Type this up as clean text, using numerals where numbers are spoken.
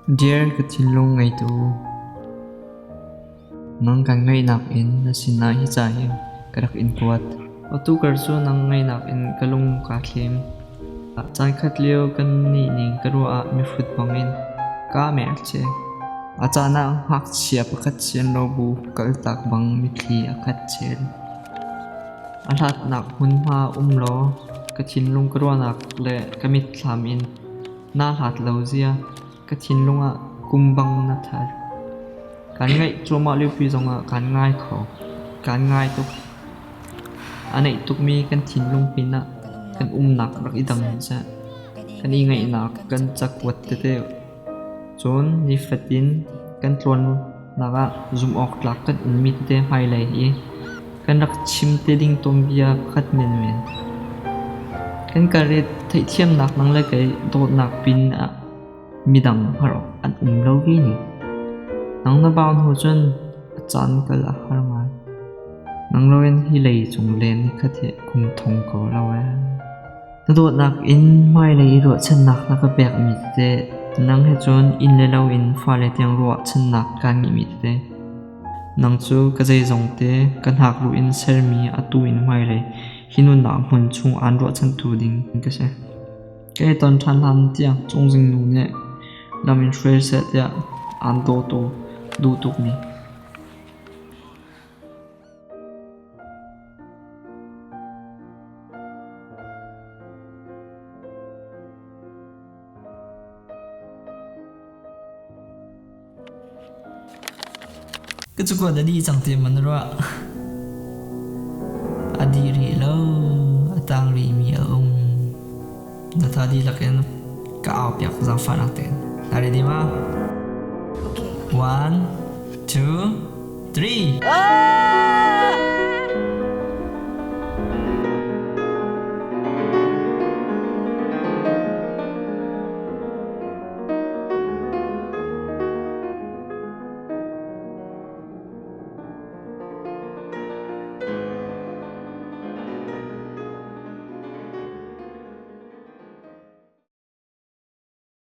Dear ka thinlung ngeitu, nang kan ngaihnak in na sinah hi ca hi ka rak in kuat. Atu kar cu nang ngaihnak in ka lung kaa thlem. Caankhat lio kan nih ning ka ruah ah mihrut bangin kaa mer che. A caan ah ngakchia pakhat sian lo bu kaltak bang mitthli a khat chel. A hlatnak hmunhma um law ka thinlung ka ruahnak le ka mitthlam in Naa hlat lo zia ka thinlung ah kum bang na thar. Kaan ngaih cuahmah liopi zongah kaan ngai kho. Kaan ngai tuk. A naih tukmi kan thinlung pinah kan umnak rak i dang seh. Kan i ngaihnak kan cakuat tete cun nifatin kan tlawnnak ah zumhawktlak kan ummi tete hmailei i Kan rak chim te ding tuanbia pakhat menmen. Kan kar i theihthiamnak nang le kei dawtnak pin ah midang hngalh awk an um lo ve ni. Nang na bau hnu cun a caan kal a har ngai. Nang loin hi lei cung len hi khat hi kum thong ko lo ee. Na dawtnak in hmailei i ruahchannak na ka pekmi tete nang he cun inn le lo in fale tiang ruahchannak kaan ngeihmi tete Nang cu ka zeizongte ka hnakruh in sermi atu in hmailei hi nunnak hmun chung aan ruahchantu ding ka si. Ka i ton ṭhan hlan tiang cungzing nu nih lam in hruai seh tiah aan dawtu duh tukmi. Ka cakuat a dih cang ti maw na ruah? A dih rih lo. A tang rihmi a um. Na tha dihlak in ka au piak zaangfahnak tein. Na ready ma? Okay. One, two, three. Ah!